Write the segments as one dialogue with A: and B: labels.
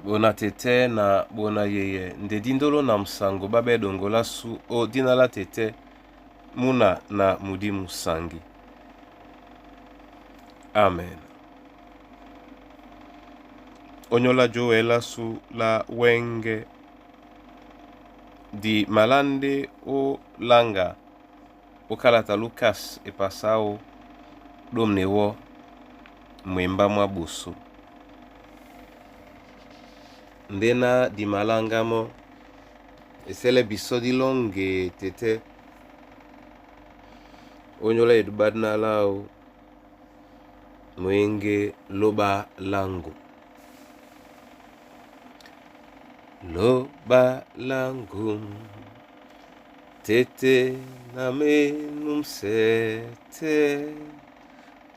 A: Bona tete na bona yeye nde dindolo na musango babe dongola su o dina la tete muna na mudimu sangi. Amen. Onyola joela su la wenge di malande o langa o kalata Lukas epasao domne wo mwemba mwa boso. Ndena di malanga mo esele biso di longe tete onyola edubadna lao mwenge loba langu. Loba langu tete na menum sete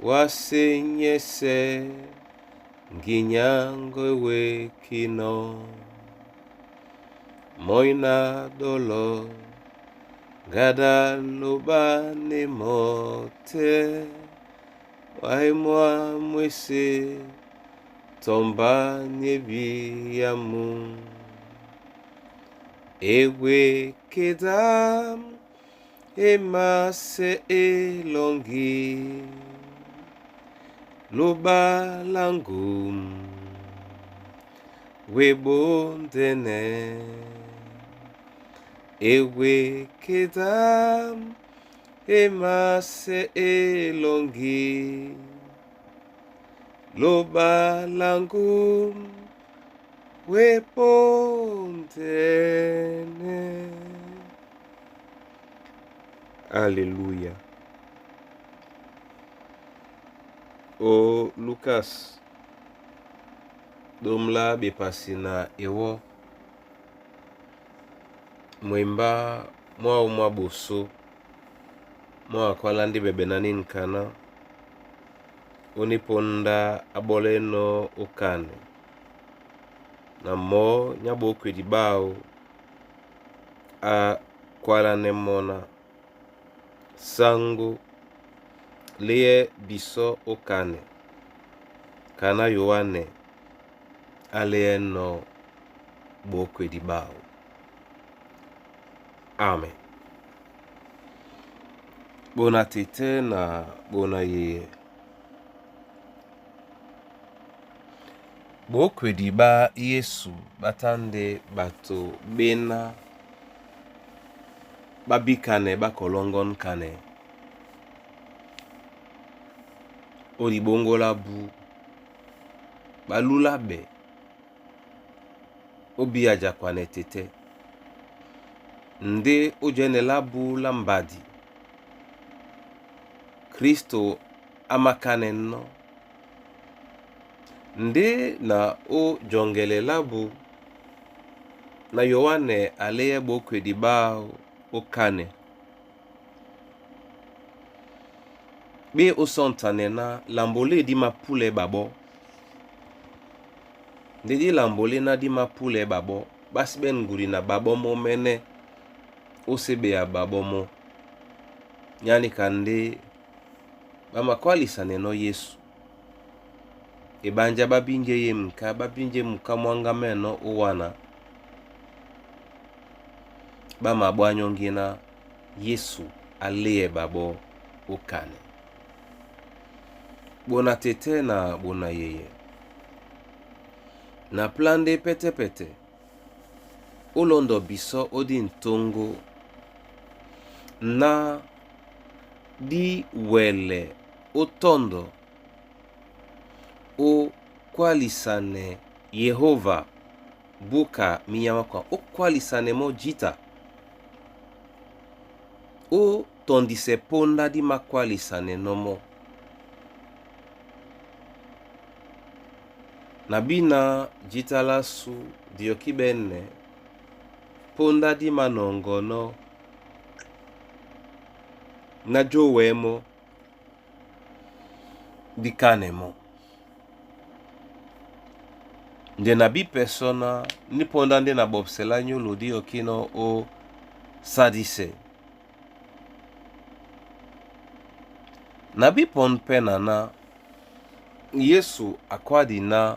A: wasenyese nginyango wekino moina dolo gada loba ne mote waimwa mwese tomba nyebiyamu ewe keda emase elongi loba langu webondene ewe keda emase elongi loba langu webondene. Alléluia. O Lucas domla bepasi na ewo mwemba mwao mwa boso mwa akwala ndi bebe nani nkana oniponda aboleno okane na mo nyabokwedi bao akwala nemona sango liye biso okane kana Yohane aleyeno bokwedi bao. Amen. Bona tete na bona yeye. Bokwedi ba Yesu batande bato bena babikane bakolongon kane o libongo la bu balula be obiajakwane tete nde ojene labu la mbadi Kristo amakane no nde na o jongele labu na Yohane aleye bokwedi bao okane be osontane na lambole di mapule babo nde di lambole na di mapule babo basi ben nguri na babo mo mene osebe ya babo mo yani kande bamakwalisa neno Yesu ebanja babinje ye mka babinje muka mwanga meno uwana bamabwanyongina Yesu aleye babo okane bona tete na bona yeye na plande petepete olondo biso odi ntongo na di wele otondo okwalisane Yehova buka minyama okwalisane mo jita o tondise ponda di makwalisane nomo na bina jita lasu dioki bene ponda di manongono na jowemo dikanemo nde na bi persona ni ponda nde na bobsela nyolo dioki no o sadise na bi pon pena na Yesu akwadi na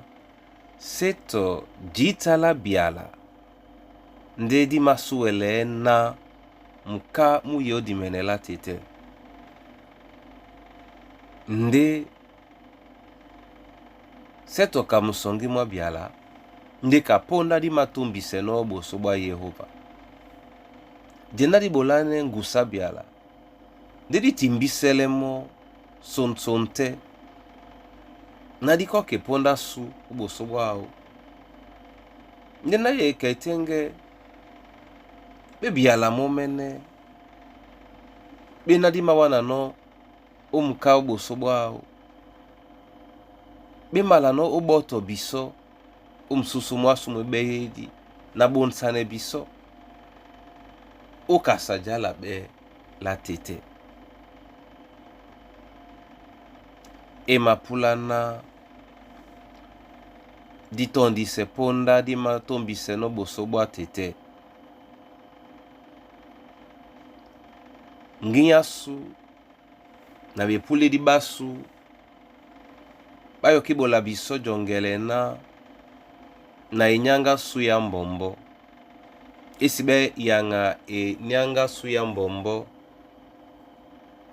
A: Sɛtɔ jǐta lá byala ndé dí māsúwɛlɛɛ́ ná muká mú yǒdimɛnɛ lá tetɛ́. Ndé sɛtɔ ka musɔŋgí mwá byala ndé ka póndá dí matúmbisɛnɔ́ ó ɓosó ɓwá Yehóva. Jenda dí ɓolánɛ́ ŋgusu á byala ndé dí timbísɛ́lɛ́ mɔ́ son-son tɛ́ na dí kɔ́ ke póndá sú ó ɓosó ɓwáō. Ndé ná e kɛ tɛ́ŋgɛ́ ɓé byala mɔ́mɛ́nɛ́ ɓéná dí mawánanɔ́ ó muká ó ɓosó ɓwáō. Ɓé malanɔ́ ó ɓɔ́tɔ bisɔ́ ó mususu mwásû mwé ɓɛ́yédí na ɓonsanɛ bisɔ́ ó kasa jala ɓɛ́ lá tetɛ́. E mapúláná dí tɔ́ndisɛ póndá dí matómbisɛnɔ́ ó ɓosó ɓwá tetɛ́. Ŋgínya ásû na ɓepúlédi ɓásû ɓá yɔkí ɓola bisɔ́ jɔŋgɛlɛ ná na enyáŋgá sú ya mbɔmbɔ́. É sí ɓɛ́ yaŋa enyáŋgá sú ya mbɔmbɔ́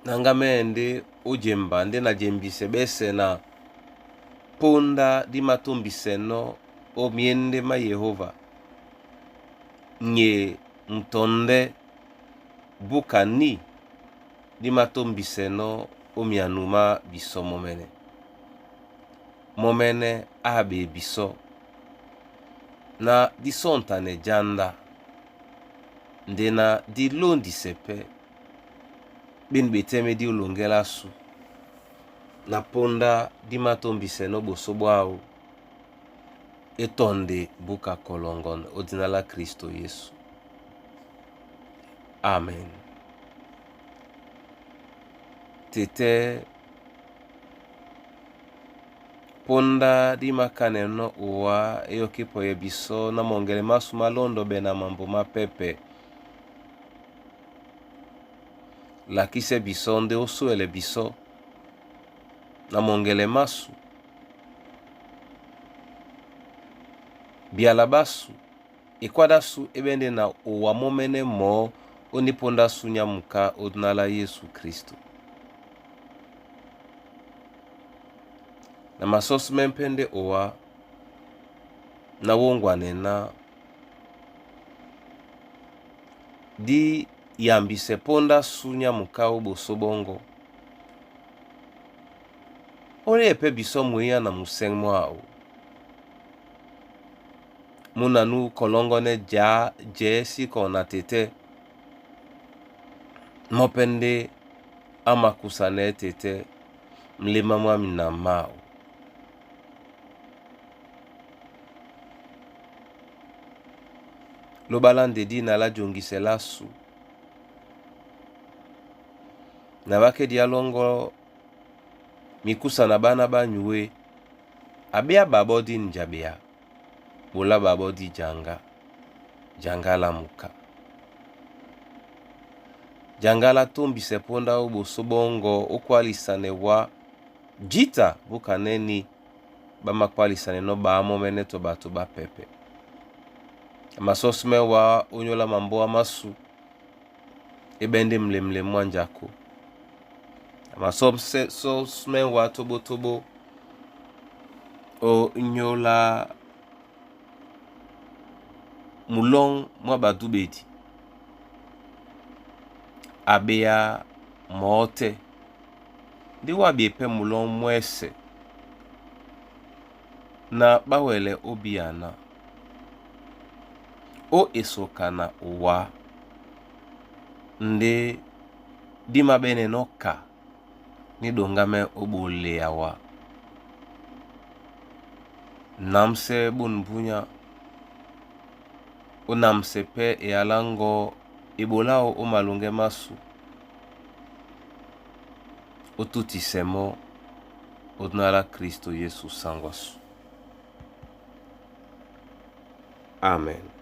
A: na ŋgámɛ́nɛ́ ndé ó jemba ndé na jembisɛ ɓɛ́sɛ̄ na póndá dí matómbisɛnɔ́ ó myéndé má Yehóva nye mutɔndɛ́ búka ní dí matómbisɛnɔ́ ó myanu má bisɔ́ mɔ́mɛ́nɛ́. Mɔ́mɛ́nɛ́ á ɓee bisɔ́ ná dí sɔ́ntanɛ jándá ndé ná dí lóndisɛ pɛ́ ɓé ní ɓetɛ́mɛ́ dí ó loŋgɛ́ lásu na póndá dí matómbisɛnɔ́ ó ɓosó ɓwáō é tɔ́ndi búka kɔlɔŋgɔnɛ ó dina lá Kristo Yesu. Amen. Tetɛ́ póndá dí makánɛnɔ́ owá é yɔkí pɔyɛ bisɔ́ ná mɔŋgɛlɛ másû má lɔ́ndɔɓɛ na mambo má pɛ́pɛ̄. Lakísɛ́ bisɔ́ ndé ó sóɛlɛ bisɔ́ na mɔŋgɛlɛ másû. Byala ɓásû ekwá ɗásû é ɓɛ́ ndé na owa mɔ́mɛ́nɛ́ mɔɔ́ ó ní póndá sú nyá muká ó dina lá Yésu Kristo. Na masɔ́símɛ́ pɛ́ ndé owá ná wóŋgwanɛ ná dí yambisɛ póndá sú nyá muká ó ɓosó ɓɔ́ŋgɔ̄. Ó léɛ pɛ́ bisɔ́ mwěnyá na musɛ̂ŋ mwáō. Mú na nú kɔlɔ́ŋgɔ́nɛ́ jǎ jɛ̌ sí kɔ̧ na tetɛ́. Mɔ́ pɛ́ ndé á makúsanɛ́ tetɛ́ mlémá mwá minam máō. Lóɓá lá ndedí na lá joŋgisɛ lásû. Na ɓákɛ́ diá lɔ́ŋgɔ́ mikúsa na ɓána ɓá nyué, a ɓéá ɓaɓɔ́ dí njaɓea, ɓolá ɓaɓɔ́ dí jaŋgá, jaŋgá lá muká. Jaŋgá lá tómbisɛ póndá ó ɓosó ɓɔ́ŋgɔ̄ ó kwálisanɛ wá jǐta búkanɛ́ ní ɓá mākwálisanɛnɔ́ ɓaá mɔ́mɛ́nɛ́ tɔ ɓato ɓá pɛpɛ. Na masɔ́símɛ́ wá ónyólá mambóa másû é ɓɛ́ ndé mlemlem mwá njako. Na masɔ́símɛ́ wá tóbótóbó ó nyóla mulɔ́ŋ mwá ɓadúɓedi. A ɓéá mɔɔ́ tɛ́ ndé wá ɓee pɛ́ mulɔ́ŋ mwɛ́sɛ̄ ná ɓá wɛlɛ ó bíya ná ó esoka na owá ndé dí māɓɛ́nɛnɔ́ ka ní ɗoŋgámɛ́ ó ɓoleya wá. Námsɛ́ bôn búnyá ó námsɛ pɛ́ eyalá ŋgɔ́ eɓoláō ó maloŋgɛ́ másû ó tútisɛ mɔ́ ó dina lá Kristo Yesu sáŋgwasû. Amen.